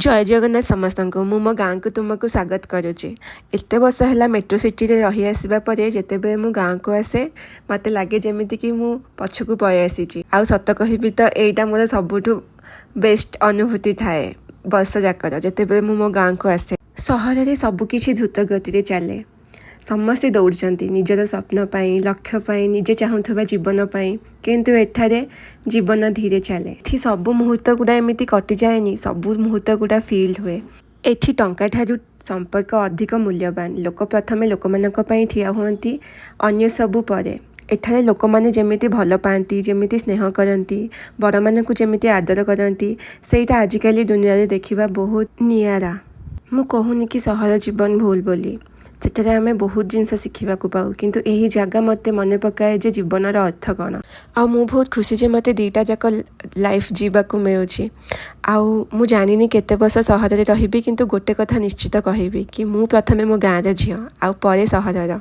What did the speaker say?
ଜୟ ଜଗନ୍ନାଥ ସମସ୍ତଙ୍କୁ। ମୁଁ ମୋ ଗାଁକୁ ତୁମକୁ ସ୍ୱାଗତ କରୁଛି। ଏତେ ବର୍ଷ ହେଲା ମେଟ୍ରୋ ସିଟିରେ ରହିଆସିବା ପରେ ଯେତେବେଳେ ମୁଁ ଗାଁକୁ ଆସେ, ମୋତେ ଲାଗେ ଯେମିତିକି ମୁଁ ପଛକୁ ପଳେଇ ଆସିଛି। ଆଉ ସତ କହିବି ତ, ଏଇଟା ମୋର ସବୁଠୁ ବେଷ୍ଟ ଅନୁଭୂତି ଥାଏ ବର୍ଷ ଯାକର, ଯେତେବେଳେ ମୁଁ ମୋ ଗାଁକୁ ଆସେ। ସହରରେ ସବୁକିଛି ଦ୍ରୁତ ଗତିରେ ଚାଲେ। ସମସ୍ତେ ଦୌଡ଼ୁଛନ୍ତି ନିଜର ସ୍ୱପ୍ନ ପାଇଁ, ଲକ୍ଷ୍ୟ ପାଇଁ, ନିଜେ ଚାହୁଁଥିବା ଜୀବନ ପାଇଁ। କିନ୍ତୁ ଏଠାରେ ଜୀବନ ଧୀରେ ଚାଲେ। ଏଠି ସବୁ ମୁହୂର୍ତ୍ତ ଗୁଡ଼ା ଏମିତି କଟିଯାଏନି, ସବୁ ମୁହୂର୍ତ୍ତ ଗୁଡ଼ା ଫିଲ୍ ହୁଏ। ଏଠି ଟଙ୍କା ଠାରୁ ସମ୍ପର୍କ ଅଧିକ ମୂଲ୍ୟବାନ। ଲୋକ ପ୍ରଥମେ ଲୋକମାନଙ୍କ ପାଇଁ ଠିଆ ହୁଅନ୍ତି, ଅନ୍ୟ ସବୁ ପରେ। ଏଠାରେ ଲୋକମାନେ ଯେମିତି ଭଲ ପାଆନ୍ତି, ଯେମିତି ସ୍ନେହ କରନ୍ତି, ବଡ଼ମାନଙ୍କୁ ଯେମିତି ଆଦର କରନ୍ତି, ସେଇଟା ଆଜିକାଲି ଦୁନିଆରେ ଦେଖିବା ବହୁତ ନିଆରା। ମୁଁ କହୁନି କି ସହର ଜୀବନ ଭୁଲ ବୋଲି। ସେଠାରେ ଆମେ ବହୁତ ଜିନିଷ ଶିଖିବାକୁ ପାଉ। କିନ୍ତୁ ଏହି ଜାଗା ମୋତେ ମନେ ପକାଏ ଯେ ଜୀବନର ଅର୍ଥ କ'ଣ। ଆଉ ମୁଁ ବହୁତ ଖୁସି ଯେ ମୋତେ ଦୁଇଟା ଯାକ ଲାଇଫ୍ ଜିଇବାକୁ ମିଳୁଛି। ଆଉ ମୁଁ ଜାଣିନି କେତେ ବର୍ଷ ସହରରେ ରହିବି, କିନ୍ତୁ ଗୋଟେ କଥା ନିଶ୍ଚିତ କହିବି କି ମୁଁ ପ୍ରଥମେ ମୋ ଗାଁର ଝିଅ ଆଉ ପରେ ସହରର।